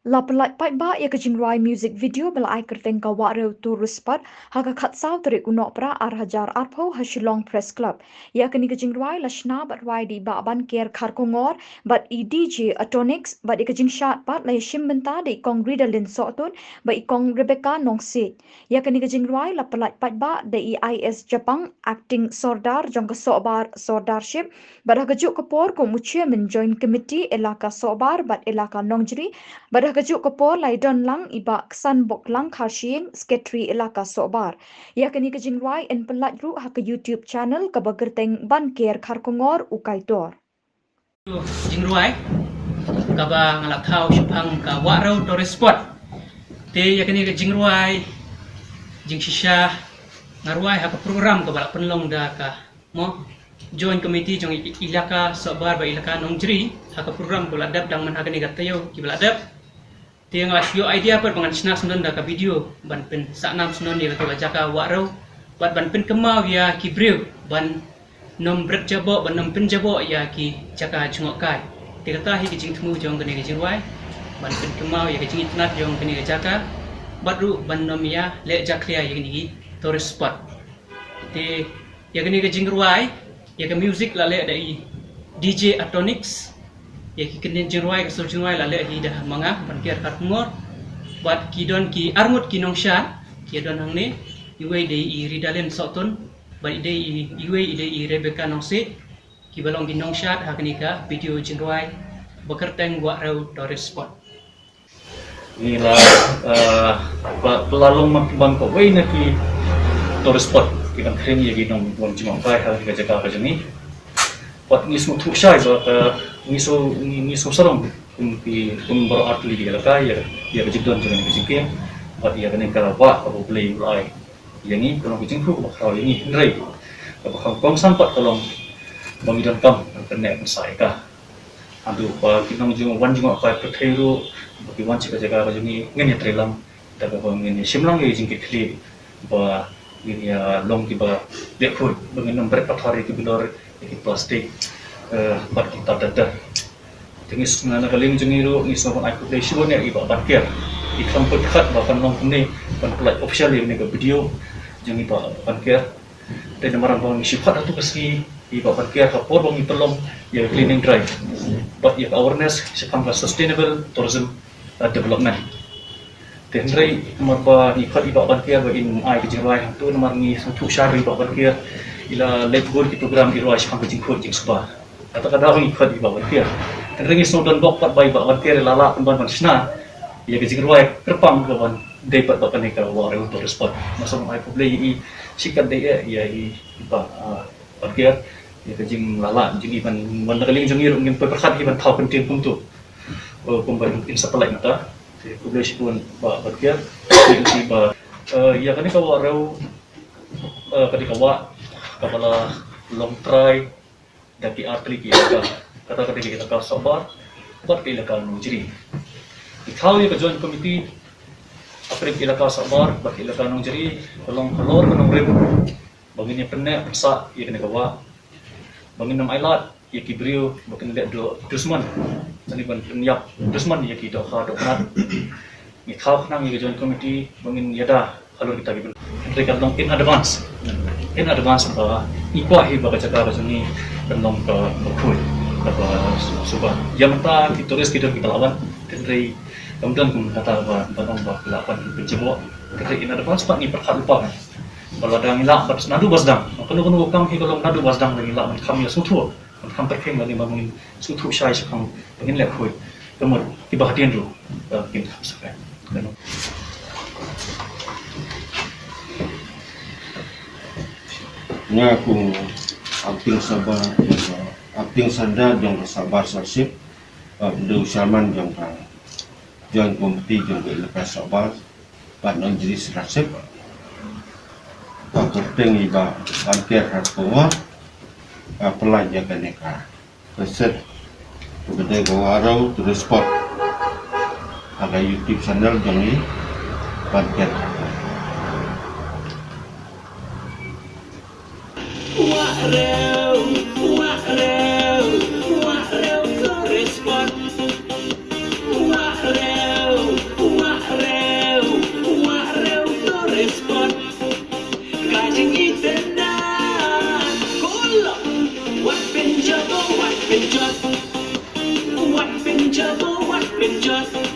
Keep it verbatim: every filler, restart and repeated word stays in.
La pyllait paidbah ïa ka jingrwai music video ba la ai kyrteng ka Wah Rew Tourist Spot ha ka khatsaw tarik u Nohprah ar hajar arphew ha Shillong Press Club. Ïa kane ka jingrwai la shna bad rwai da i Bah Banker Kharkongor bad i D J Atonics, bad ïa ka jingshad pat la ïashim bynta da i Kong Ridalin Sohtun bad i Kong Rebecca Nongsiej. Ïa kane ka jingrwai la pyllait paidbah da i I S Japang, Acting Sordar jong ka Sohbar Sordarship, bad ha kajuh ka por kum u Chairman Joint Committee Elaka Sohbar bad Elaka Nongjri, bad ha kajuh ka por la ïadon lang i Bah Ksanboklang Kharshiing, Secretary Elaka Sohbar. Ïa kane ka jingrwai yn pyllait ruh ha ka YouTube channel kaba kyrteng Banker Kharkongor U Kaitor. Jingrwai kaba nga la thaw shaphang ka Wah Rew Tourist Spot. Te ïa kane ka jingrwai jingshisha nga rwai ha ka program kaba la pynlong da ka, mo, Joint Committee jong i-, Elaka Sohbar bad Elaka Nongjri ha ka program kaba la dep dang man ha kane ka taïew kiba la dep. Te nga la shu ïoh idea pat ba ngan shna syndon da ka video ban pynsah nam syndon ïa kata ka jaka Wah Rew bad ban pynkynmaw ïa ki briew ban nym bret jaboh, ban nym pynjaboh ïa ki jaka jngohkai. Te kata hi ka jingthmu jong kane ka jingrwai, ban pynkynmaw ïa ka jingitynnad jong kane ka jaka bad ruh ban nym ïaleh jakhlia ïa kine ki tourist spot. Te ïa kane ka jingrwai, ïa ka music la leh da i D J Atonics. Ïa ki kyntien jingrwai, ka sur jingrwai la leh hi da ma nga, Banker Kharkongor. Bad ki don ki arngut ki nongshad ki don hangne, iwei i dei i Ridalin Sohtun, bad i dei i, iwei i dei i Rebecca Nongsiej, kiba long ki nongshad ha kane ka video jingrwai ba kyrteng Wah Rew Tourist Spot. Ngi la, eh, ba, ba la long man ban kawei na ki tourist spot kiban khring ïa ki nongwan jngohkai ha ka jaka ka jong ngi. Bad ngi sngewthuh shai ba, eh, ngi shu, ngi, ngi shu sarong kum ki, kum baroh artylli ki elaka ïa, ïa ka jingdon jong ngi ka jingkieng. Bad ïa kane ka wah kaba U Blei u la ai ïa ngi, ka long ka jingkyrkhu kaba khraw ïa ngi, hynrei kaba kham kongsan pat ka long ba ngi donkam ban pynneh pynsah ïa ka. Haduh ba ki nongwan jngohkai pyrthei ruh ba ki wan sha ka jaka ka jong ngi, ngin ïatreilang da kaba ngin ïashim lang ïa ka jingkitkhlieh ba ngin ïa long kiba leh khuid, ba ngin nym bret pathar ïa ki bilor, ïa ki plastik, eh, bad ki tar dar dar. Te ngi sngewbha na ka liang jong ngi ruh ngi sngewbha ban ai khublei shibun ïa i Bah Banker. I khlem pyrkhat ba kan long kumne, ban pyllait official ïa kane ka video jong i Bah Banker. Te namar ba ngi shu khot hato ka sngi i Bah Banker ha ka por ba ngi pynlong ïa ka cleaning drive bad ïa ka awareness shaphang ka sustainable tourism, uh, development. Te hynrei namar ba ngi khot i Bah Banker ba in ai ka jingrwai hangto, namar ngi sngewthuh shai ba i Bah Banker i la leit bun ki program i rwai shaphang ka jingkhuid jingsuba. Kata ka daw ngi khot i Bah Banker. Hynrei ngi sngewdon bok pat ba i Bah Banker i la lah ban, ban shna ïa ka jingrwai kyrpang kaban dei pat bad kane ka Wah Rew Tourist Spot. Nga sngewbha ai khublei ïa i shikatdei ïa i Bah, ah, Banker ïa ka jinglala jong i ban, ban na ka liang jong ngi ruh ngim poi pyrkhat hi ban thaw kyntien kumto. Oh, kumba in sa pyllait mynta. Te khublei shibun Bah Banker. Te ïa ka, eh, ïa kane ka Wah Rew, eh, kane ka wah kaba la long trai da ki artylli ki elaka, kata ka dei ka elaka Sohbar bad ka elaka Nongjri. Ngi thaw ïa ka joint committee hapdeng ka elaka Sohbar bad ka elaka Nongjri ka long halor ka nongrim ba ngin ïa pynneh pynsah ïa kane ka wah, ba ngin nym ai lad ïa ki briew ba kin leh doh dusmon, lane ban pynïap dusmon ïa ki dohkha dohknat. Ngi thaw khnang ïa ka joint committee ba ngin ïada halor kita ki bynta. Hynrei ka long in advance. In advance ba ngi kwah hi ba ka jaka ka jong ngi kan long kaba khuid, kaba su-, suba. Ïa mynta ki tourist ki don kiba la wan, hynrei kam don kum kata ba, ba long ba ki la wan pynjaboh. Hynrei in advance pat ngi pyrkhat lypa ba lada ngi lah, bad naduh ba sdang, kano kano ka kam hi ka long naduh ba sdang, lada ngi lah ban kham ïa sngewthuh, ban kham pyrkhing, lane ba ngin sngewthuh shai shaphang ba ngin leh khuid, ka mut kiba hadien ruh, eh, kin kham sngewthuh. Kano. Nga kum acting Sohbar, acting Sordar jong ka Sohbar Sordarship, eh, bad u chairman jong ka joint committee jong ka elaka Sohbar bad Nongjri Sordarship. Ka kyrteng i Bah Banker Kharkongor, ka pyllait ïa kane ka cassette kaba dei ka Wah Rew Tourist Spot ha ka YouTube channel jong i Banker. Wah Rew, Wah Rew, Wah Rew Tourist Spot. Wah Rew, Jingithuh na. Kul. Wat pynjot, wat pynjot. Wat pynjot, wat pynjot.